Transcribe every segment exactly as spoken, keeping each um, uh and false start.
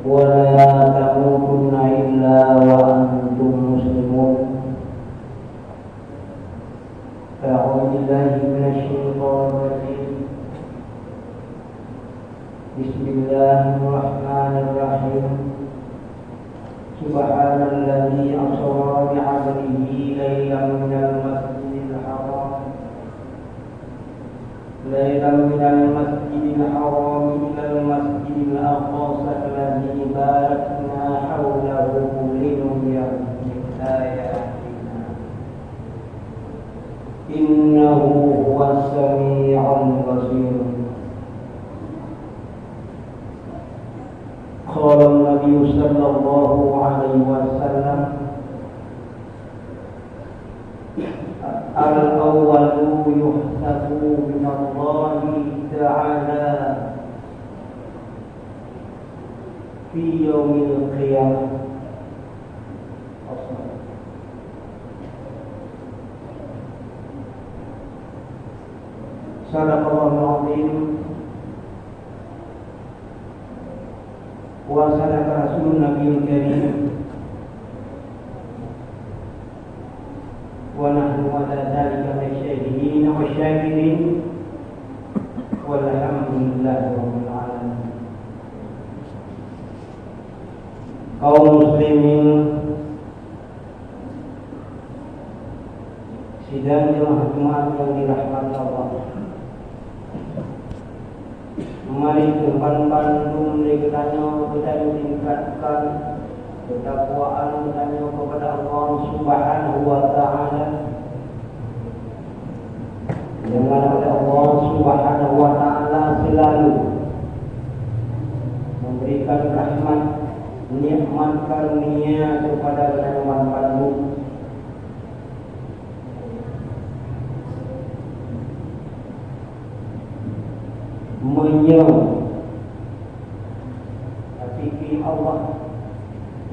ولا تموتن إلا وأنتم مسلمون. أعوذ بالله من الشيطان الرجيم. بسم الله الرحمن الرحيم. سبحان الذي أسرى بعبده ليلا من المسجد الحرام ليلا من المسجد الحرام إلى المسجد الأقصى الذي باركنا حوله لنريه من آياتنا إنه هو السميع البصير. قال النبي صلى الله عليه وسلم: الأول يحاسب من الله تعالى في يوم القيامة. صدق الله العظيم. وصدق رسول النبي الكريم. ونحن على ذلك من الشاهدين والشاكرين. والحمد لله رب العالمين. Kaum muslimin, sidang jeumaah Jumat nyang dirahmati Allah. Mari keuban bandum lé geutanyoe geutanyoe tingkatkan keutakwaan geutanyoe keupada Allah Subhanahu wa Ta'ala. Nyang mana Allah Subhanahu wa Ta'ala selalu memberikan rahmat, nikmat karunia kepada geutanyoe bandum. Meunyoe, tapi Allah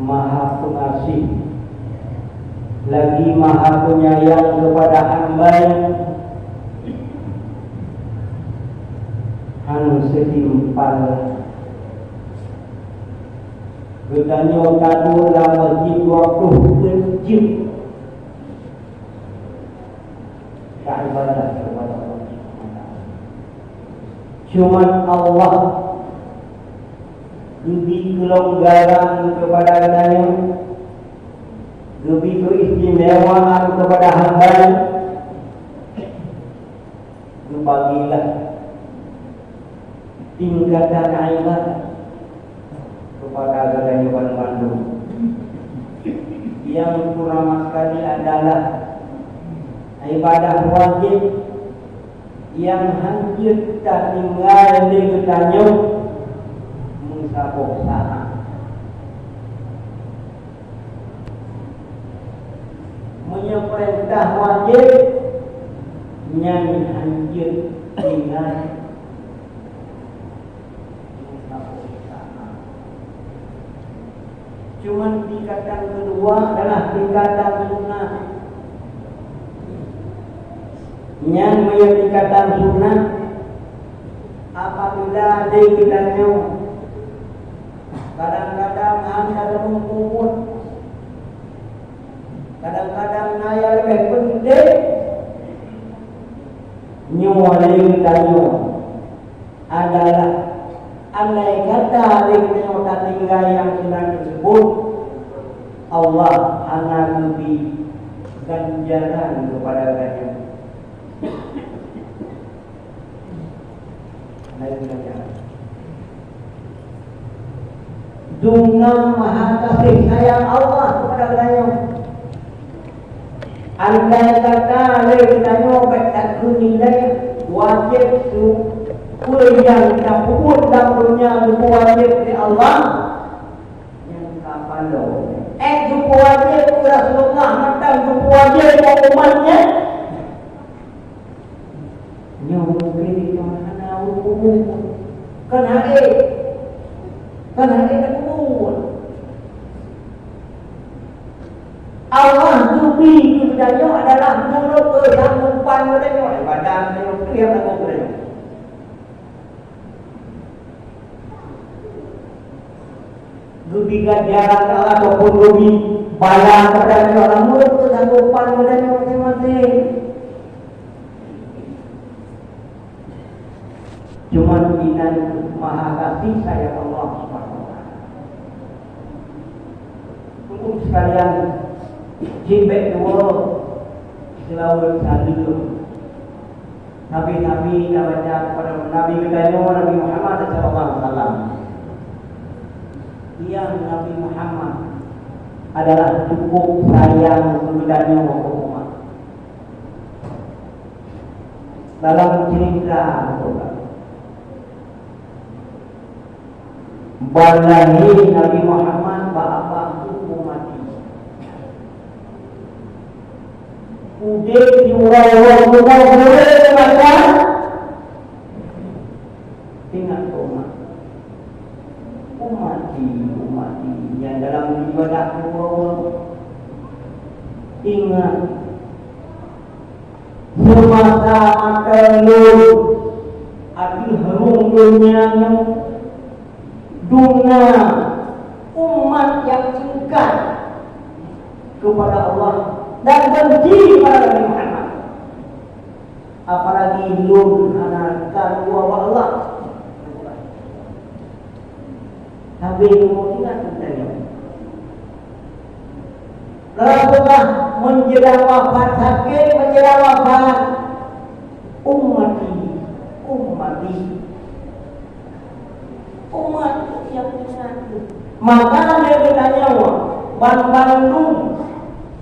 Maha Pengasih, lagi Maha Penyayang kepada hamba-Nya, hana setimpal. Geutanyoe ka duek lam masjid dua ploh peuet jeuem. Ka ibadah kepada Allah Subhanahu wa Taala. Cuman Allah geubri keulonggaran kepada geutanyoe, geubri keuistimewaan kepada hamba-Nya, geubagilah tingkatan ibadah kepada geutanyoe bandum. Nyang peurtama sekali adalah ibadah wajéb nyang hanjeuet tatinggai lé geutanyoe meusaboh saát. Meunyoe peurintah wajéb, nyan hanjeuet tinggai. Cuman tingkatan keudua adalah tingkatan sunat. Nyan meunyoe tingkatan sunat, apabila di geutanyoe kadang-kadang hana teumeung peubuet, kadang-kadang na nyang leubeh peunteng, nyoe lé geutanyoe adalah andai kata lé geutanyoe tatinggai nyang sunat teusebut, Allah hana geubri ganjaran keupada geutanyoe. Laén saja. Dum na maha kasih sayang Allah kepada geutanyoe. Andai kata lé geutanyoe bèk takheun nilai wajéb su-, peue nyang tapeubuet lam donya geupeuwajéb lé Allah, nyan ka paloe. Ék geupeuwajéb keu Rasulullah mantong geupeuwajéb keu umat nyan. Nyoe mungken itu hana ureueng. Kan hana, kan hana ureueng. Allah geubri keu geutanyoe adalah nurut keusanggupan geutanyoe, ibadah geutanyoe, peue nyang tanggong geutanyoe. Ganjaran Allah ataupun rugi, bala kepada Allah, mulut tu tanggapan badan masing-masing. Cuman inan maha kasih sayang Allah Subhanahu wa Taala. Untuk sekalian, jibek dua selawat saleuem. Nabi-nabi ka baca kepada Nabi geutanyoe, Nabi Muhammad sallallahu alaihi wasallam. Yang Nabi Muhammad adalah cukup sayang keu geutanyoe umat. Dalam cerita, ban lahé Nabi Muhammad bak abah tu mati. Udeb di uroe-uroe bumoe boleh macam ingat umat. Umat di, umat di yang dalam ibadah uroe. Ingat, semasa mata lôn ateueh rhueng donya nyoe, dum na umat nyang ingkar kepada Allah dan benci kepada Nabi Muhammad. Apalagi lôn hana ka dua bak Allah. Tapi kamoe ingat teuntang nyoe. Rasulullah meunjeurang wafat, sakét meunjeurang wafat. Ummati, ummati. Umat nyang ingat. Maka lé geutanyoe, banmandum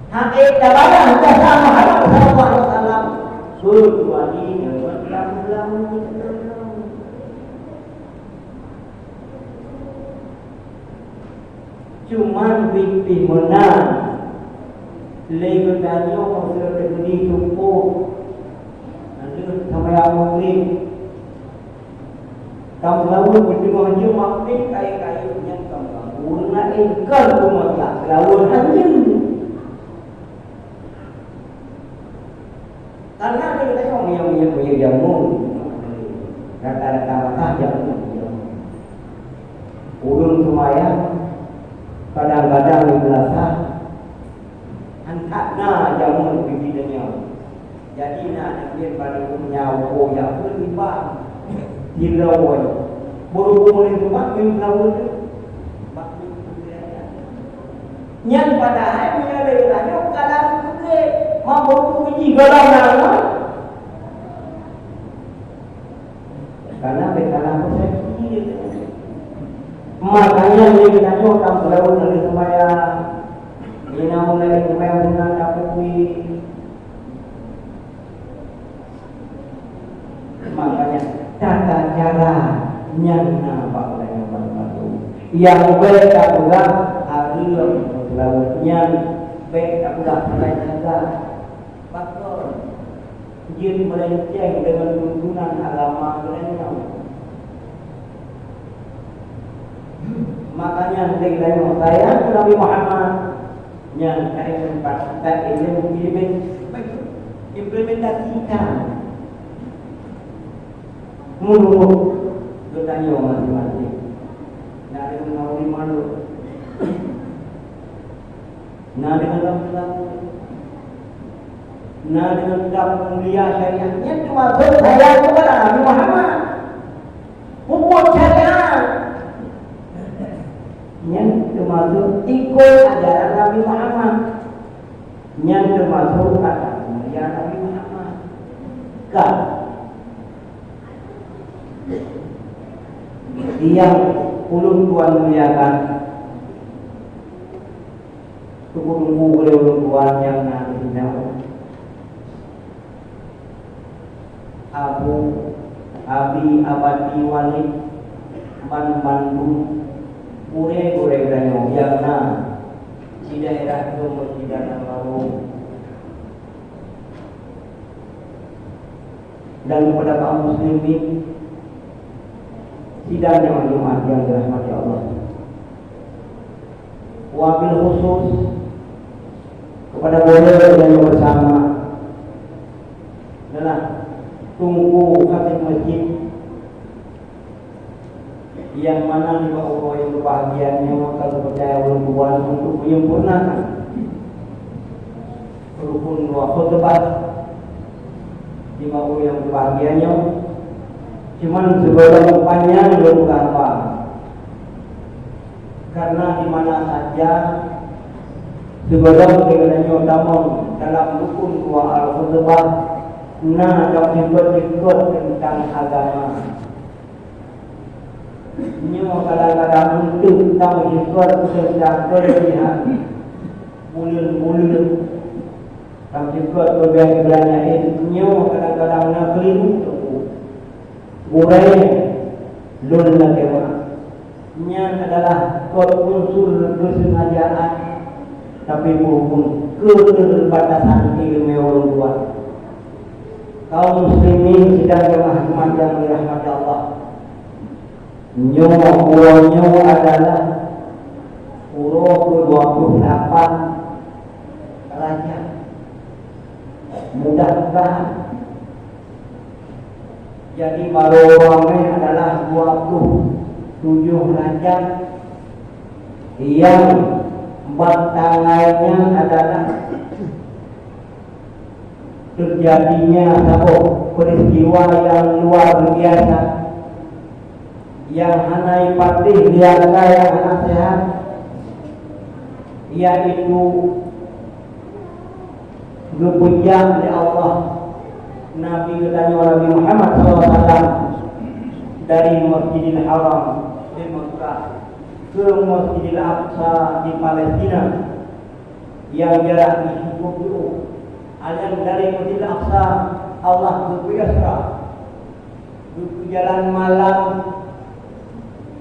hak tabalah jasa Muhammad sallallahu alaihi wasallam, kecuali dalam, dalam Cuman pih-pih meunan lé geutanyoe meuseuti teupeu, na lheueh seumayang Maghrib, ka meulaweuet meuteumé hanjeuet Maghrib, kayém-kayém nyan ka meulaweuet laén, kon peumeukat laweuet hanjeuet. Karena kita tengok yang, yang, yang jamun, rata-rata masa jamun. Ureueng seumayang kadang-kadang di belasah, hantak na jamun di dunia. Jadi na nanggen pada ureueng nyawa yang berlimpah di lawan. Berhubung oleh tempat yang lawan tu. Nyan padahai meunyoe lé geutanyoe ka lari peugét, mampu biji golom na. Karena bèk kalah persepsi. Makanya lé geutanyoe ka meulaweuet lagèe seumayang. Lé na mulai seumayang bunoe ka peue. Makanya tata cara nyan na bak ureueng nyang baru-baru. Nyang bèk tapeugah hareuem, seulaweuet nyan bèk tapeugah peureulèe jaga. Pakon? Jeuet meulenceng deungon tuntunan agama geutanyoe. Makanya lé geutanyoe sayang keu Nabi Muhammad. Nyan ka ileumpat, ka ileumpat implementasikan. Meunurot geutanyoe masing-masing. Na deungon lima lôn. Na deungon lima lôn. Na deungon mulia syariat. Nyan teumasuk sayang kepada Nabi Muhammad. Pupuk syariat. Nyan teumasuk ikut ajaran Nabi Muhammad. Nyan teumasuk kata mulia Nabi Muhammad. Ka. Nyang ulôn tuan muliakan, teungku-teungku ulôn tuan nyang na di sinoe. Abu, Abi, Abati, Walid, banmandum gurèe-gurèe geutanyoe nyang na di daerah Geumeung, di Danau Laweue, dan kepada kaum muslimin sidang jamaah Jumat yang dirahmati Allah. Wabil khusus kepada gurèe dan bersama adalah Teungku Khatib Masjid Nyang mana nibak uroe nyang berbahagia nyoe ka geupeucaya ulôn tuan untuk menyempurnakan rukun dua khutbah nibak uroe nyang berbahagia nyoe. Cuman sigohlom panyang lôn peugah haba, karena di mana saja sigohlom geutanyoe tamong dalam rukun dua al-khutbah, na tameuseukot-seukot teuntang agama. Nyoe kadang-kadang untuk tameuseukot teuntang keulebihan buleuen-buleuen, tameuseukot keulebihan-keulebihan laén. Nyoe kadang-kadang na keuliru teungku. Gurée lôn lakée meu'ah. Nyan adalah kot unsur keusengajaan, tapi beuhubung keuteubatasan iéleumé ureuëng tuan. Kaum muslimin sidang jamaah jeumaat nyang dirahmati Allah. Nyoe uroe nyoe adalah uroe keudua ploh lapan Rajab. Mudah-mudahan. Jadi, barô ramé adalah dua ploh tujoh Rajab, nyang bak tanggai nyan adalah teujadinya saboh peuristiwa nyang luar biasa, nyang hana jipatéh lé atra nyang hana seuhat, yaitu geupeujak lé Allah Nabi geutanyoe Nabi Muhammad sallallahu alaihi wasallam dari Masjidil Haram di Mekah ke Masjidil Aqsa di Palestina, nyang jarak jih cukup jauh. Alèh dari Masjidil Aqsa, Allah geupeu-Isra, geupeujalan malam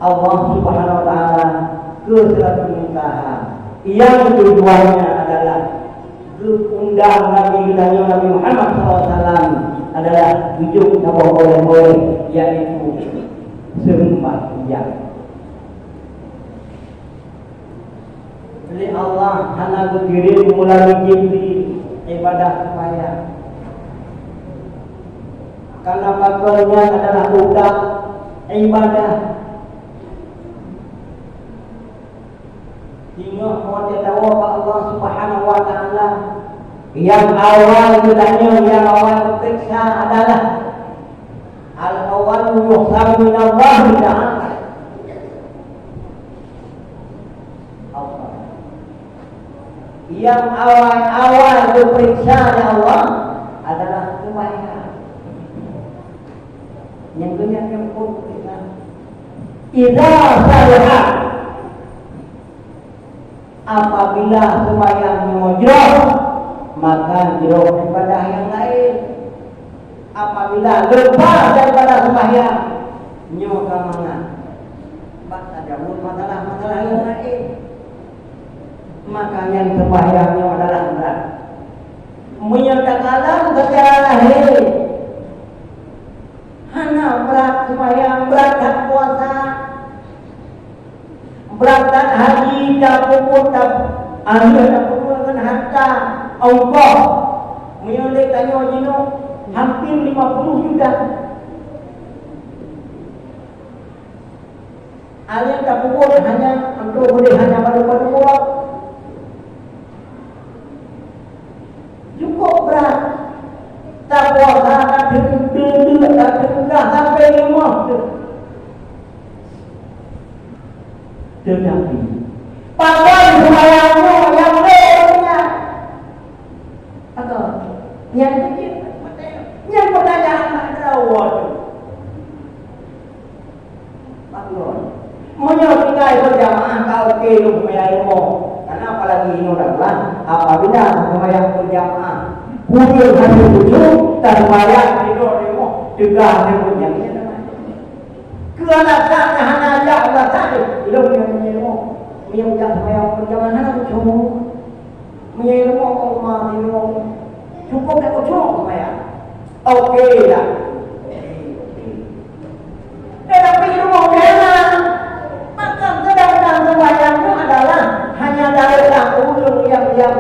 Allah Subhanahu wa Taala keu Sidratul Muntaha, nyang tujuannya adalah geuundang Nabi geutanyoe Nabi Muhammad sallallahu alaihi wasallam adalah geujok saboh oleh-oleh, yaitu seumbahyang. Lé Allah hana geukirém meulalu Jibril ibadah seumbahyang. Karena pakon nyan adalah utak ibadah. Singoh watée tawoe bak Allah Subhanahu wa Taala, nyang awai geutanyoe, nyang awai geupeuriksa adalah al-awwalu yuhsabu minallahi ta'ala. Allah. Nyang awai-awai geupeuriksa lé Allah adalah seumbahyang. Nyang keunyan nyang pun peuriksa. Idza salaha, apabila seumbahyang nyoe jroh, maka jroh ibadah nyang laén. Apabila leupah daripada seumbahyang, nyoe ka mangat bak tajaweueb masalah-masalah nyang laén. Maka nyan seumbahyang nyoe adalah brat. Meunyoe takalon seucara lahé, hana brat seumbahyang, brat that puasa. Beurangkat haji tapeubuet, tap-, akhé tapeubuet ngon hareuta ongkoh. Meunyoe lé tanyoe jinoe hampir lima puluh juta. Akhé tapeubuet hanya untuk boleh hanya padub-padub uroe. Cukup brat. Tapuasa ka teuk-teuk, ka teuk-teuk sampai leumoh teuk. Teutapi, pakon seumbahyang nyoe nyang lé ureuëng nyan? Pakon? Nyan keuh jeuet, nyan peutanyaan mak droe teuh. Pakon? Meunyoe tinggai beujamaah ka oke lôn seumbahyang leumoh. Karena apalagi inoe dah bulan, apabila seumbahyang beujamaah, puyeng hana tuju, taseumbahyang sidroe leumoh, teuga leumoh nyang nyan. Keu alasan hana jak uroe sabe, ilôn nyang meunyoe ilmu, meunyoe jak seumbahyang pun jangan hana kucung. Meunyoe ilmu, Allah ilmu, cukup dak kucung seumbahyang. Oke dah. Tetapi ilmu kena, maka sedangkan seumbahyang itu adalah hanya dari ulun yang, yang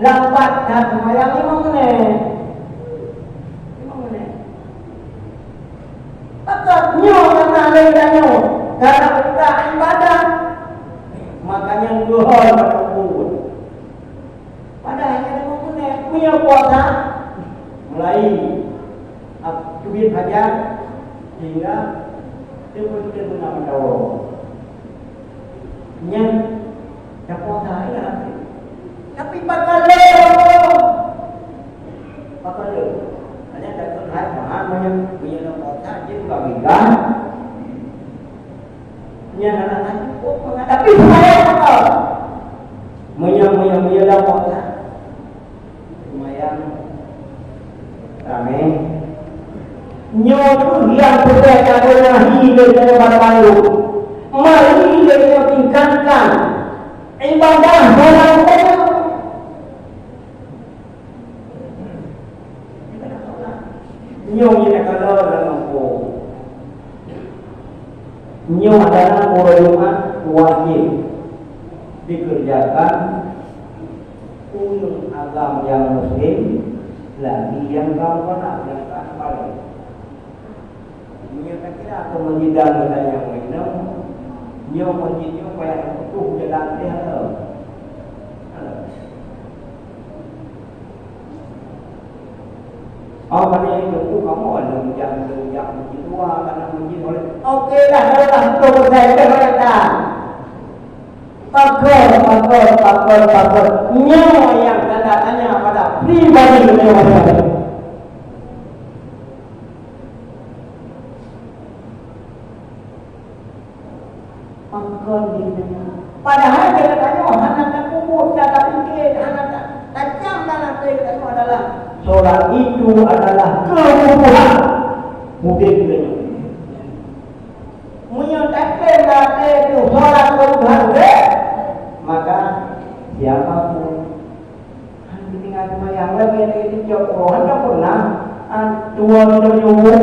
lambat dan seumbahyang lima menit. Lima menit. Pakon nyoe karena lé tanyoe. Karena kita ibadah, makanya geuhon bak Teungku. Padahai nyan meunyoe puasa, mulai teubiet fajar sehingga teupeu-teupeu na meudawa. Nyan tapuasa, tapi pakon lé, pakon lé. Hanya takut hai Tuhan, meunyoe, meunyoe na puasa, jeuet bagi kan. Nyan hana cukup, tapi seumayang apa? Meunyoe, meunyoe, meunyoe lam puasa, seumayang ramé. Nyoe kheueh nyang peureulée tabenahi lé geutanyoe banmandum. Mari geutanyoe tingkatkan ibadah dalam geutanyoe. Nyoe nyang takalon lam ruku. Nyoe adalah uroe Jumat wajéb dikerjakan ureuëng agam nyang muslim, lagi nyang kamoe paléh, nyang ka paléh. Meunyoe takira keu meujidan geutanyoe meuinong, nyoe meujidan nyoe payah putôh jalan teuh hana. Hana. Oh, pane Teungku kamoe lôn jak, lôn jak meujidan dua, kana meujidan oleh. Oke lah, dah lah, beutôi beutôi, dah lah, dah. Pakon, pakon, pakon, pakon. Nyoe nyang tanda tanya pada pribadi geutanyoe masing-masing. Pakon di dunia. Padahai geutanyoe hana tapeubuet, hana tapike, hana ta-, tacam dalam até geutanyoe adalah solat itu adalah keububuhan udeb geutanyoe. Meunyoe tatem lam até teuh solat keububuhan udeb, maka siapa pun Hana geutinggai seumayang lagée, lagée teucok uroe, hana pernah, ah, tuha meunyoe nyoe.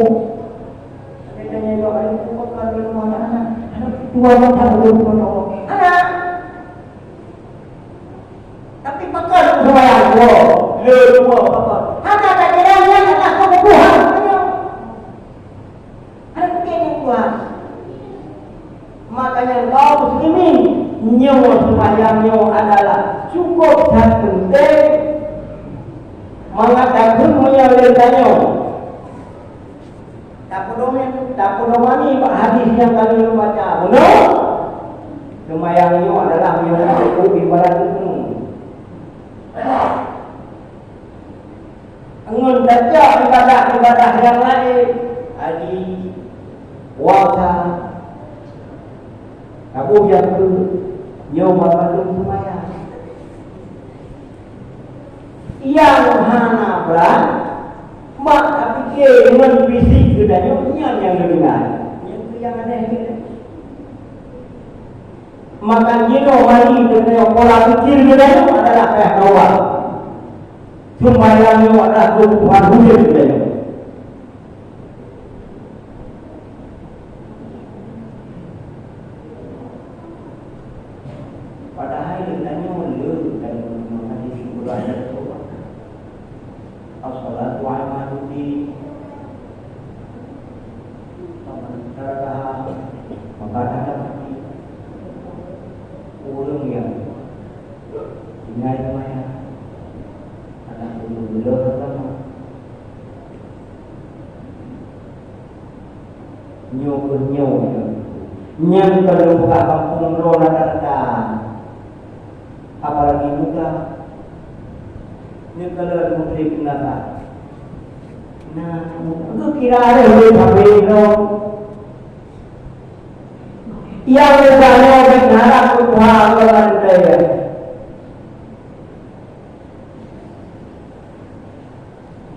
Hana tanya lom, "Ayo, buka ka lôn meunan, hana tuha meunan lôn peunoh." Hana. Tapi pakon seumayang uroe, lé dua pakon. Hana takira nyan adalah keububuhan. Hana pike nyan Tuhan. Makanya kaum muslimin, nyoe seumayang nyoe adalah cukup that penting. Mangat takheun meunyoe lé tanyoe tapeudoman, tapeudomani bak hadis nyang ka lôn baca, bunoe seumayang nyoe adalah meunyoe ibarat nyoe. Ngon tajak ibadah-ibadah nyang laén, haji, puasa, saboh nyang keu nyoe banmandum seumayang. Nyang hana brat, mak tapike ngon fisik geutanyoe nyan nyang geutinggai. Nyan keuh nyang aneh geutanyoe. Maka jinoe mari geutanyoe pola pikir geutanyoe adalah payah taubat. Seumayang nyoe adalah keububuhan udeb geutanyoe. Padahai geutanyoe le geutanyoe meunyoe hadis Rasulullah. As-salatu imaduddin. Faman tarakaha faqad hadama. Ureuëng nyang tinggai seumayang adalah ureuëng beudoh agama. Nyoe keuh nyoe, nyang ka lôn peugah gampông droe na that-that. Apalagi muda. Nyoe ka lôn meugrib na that. Nah, geukira lé lé sabe droe. Nyang muda nyoe bit harab keu Tuhan lôn lam teuntée.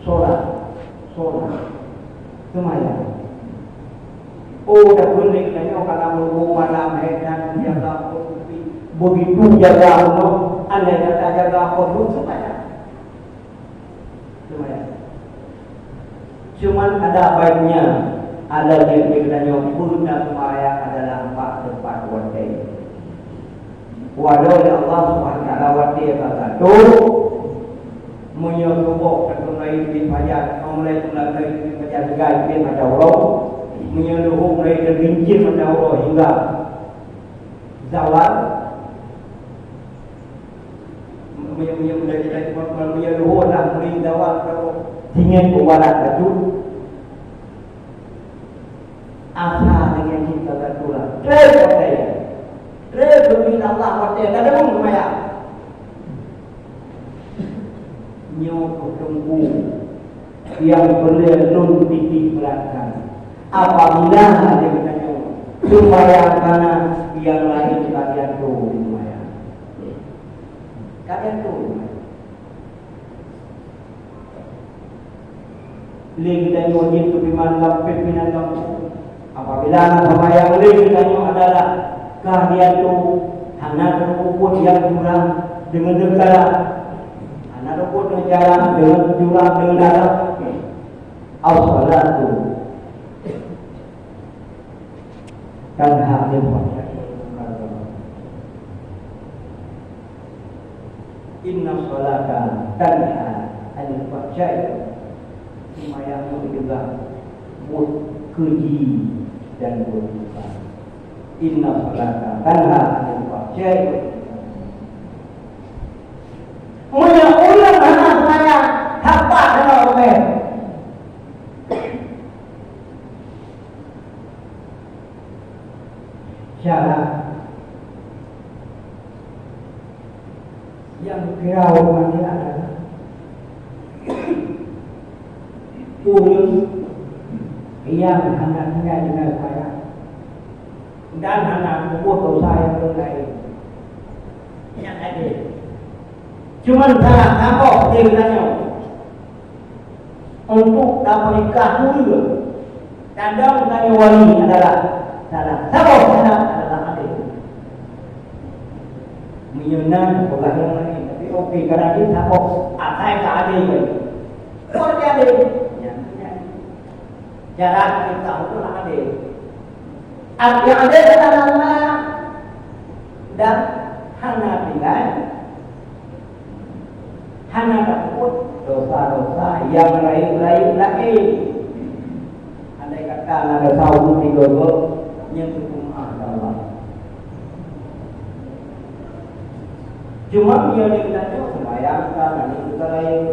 Solat, solat, seumayang. Oh, dah peureulée tanyoe kana meurugoe malam, hai dan jaga phôn, begitu jaga Allah, andai kata jaga phôn, seumayang. Seumayang. Cuman ada baiknya, ada jeuet geutanyoe peue na seumayang adalah bak teumpat watée. Walau lé Allah Subhanahu wa Taala watée ka geuatur, meunyoe suboh ka mulai di fajar, ka mulai mulai di fajar, tiga di fajar uroe, Meunyoe luhô mulai teugincir mata uroe hingga zawal, meunyoe, meunyoe, meunyoe, meunyoe luhô dah mulai zawal, tinggai u barat bacut, asa deungon cinta tatulah. Trép watèe. Trép geubri Allah watèe ladôm seumayang. Nyoe keuh teungku nyang peureulèe lôn titip beuratkan. Apabila ada geutanyoe seumayang kana nyang laén ka diatur seumayang. Ka diatur seumayang. Lé geutanyoe jeuet keu piman lam pimpinan kampung. Apabila na seumayang lé geutanyoe adalah ka diatur, hana teupeubuet nyang curang deungon dalam, hana teupeubuet nyang curang deungon, curang deungon dalam. As-salatu tanha 'anil fahsya'i wal munkar. Inna salata tanha 'anil fahsya'i. Seumayang nyoe meugah buet keuji dan buet mungkar. Inna salata tanha 'anil fahsya'i wal munkar. Meunyoe ureueng hana seumayang, haba hana ruméh. Syarat nyang kira ureueng adalah ureueng nyang hana tinggai dengan seumayang dan hana peubuet dosa nyang laén. Nyan adé. Cuman salah saboh di geutanyoe. Untuk tapeunikah ureueng, tanda tanyoe wali adalah salah saboh syarat adalah adé. Meunyoe na peugah nyang laén, tapi oke, karena jih saboh asai ka adé kan. Kok jadi adé? Ya, ya. Syarat nikah itu nak adé. Arti adé adalah dan hana tinggai. Hana tapeubuet dosa-dosa nyang rayeuk-rayeuk laén. Andai kata na dosa ureueng tiga gob, nyan teupeumaáh lé Allah. Cuma meunyoe geutanyoe seumayang ka, na nyoe dosa laén.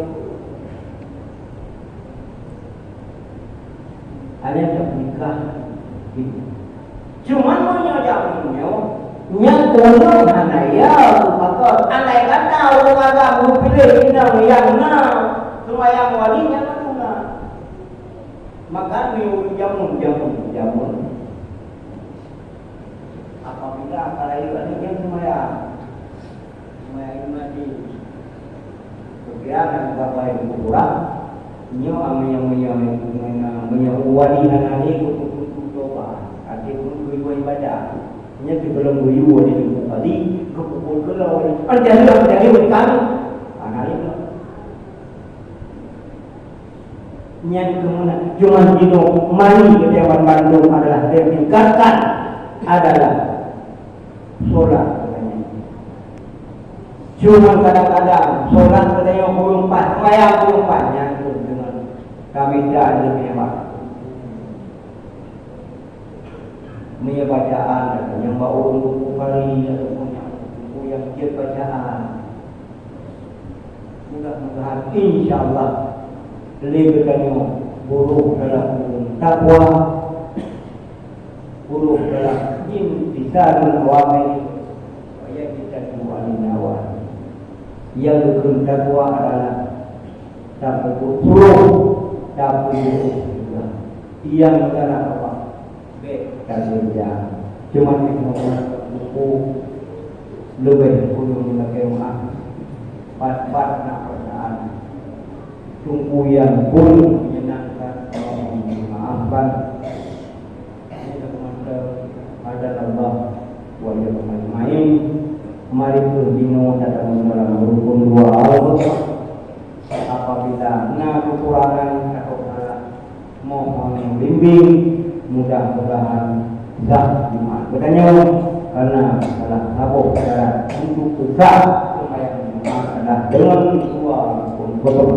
Hanya tapeunikah. Cuman meunyoe jameun nyoe, nyan ureueng hana ya, pakon. Andai kata ureueng agam geupiléh inong nyang na seumayang wali, nyan mantong na. Maka meunyoe jameun, jameun, jameun, apabila ka rayeuk aneuk nyan seumayang, Meunyoe bapak ibu kurang, nyoe meunyoe, meunyoe, meunyoe wali hana lé, kutu-kutu toba, até pun geuyue ibadah. Nyoe sigohlom geuyue di teungku kali, geupukul keudroe, "Anjali, anjali, berikan." Hana lé. Nyan keuh meunan, cuman jinoe mani geutanyoe banmandum adalah ditingkatkan adalah solat geutanyoe. Cuman kadang-kadang solat geutanyoe kureueng paih, seumayang kureueng paih, nyan keuh deungon tamita lé nibak. Meunyoe bacaan nyang bak ureueng buku kali ataupun nyang buku nyang jeuet bacaan, mudah-mudahan, insya Allah, lé geutanyoe buroh dalam takwa, buroh dalam imtithalul awamir, wa yajtanibu 'anil nawahi. Nyang geukheun takwa adalah tapeubuet suroh, tapeubuet peugah. Nyang meusalah Allah. Bèk takeureuja. Cuma nyoe buku leubeh ulôn lakèe meu'ah. Pat-pat na peurasaan teungku nyang pun menyenangkan, mohon dimaafkan. Hadallah wa iyyakum ajmain. Mari keuh jinoe tatamong dalam rukun dua Allah. Apabila na keukurangan atau salah, mohon bimbing, mudah-mudahan sah Jumat geutanyoe, karena salah saboh syarat untuk sah seumayang Jumat adalah deungon dua rukun khutbah.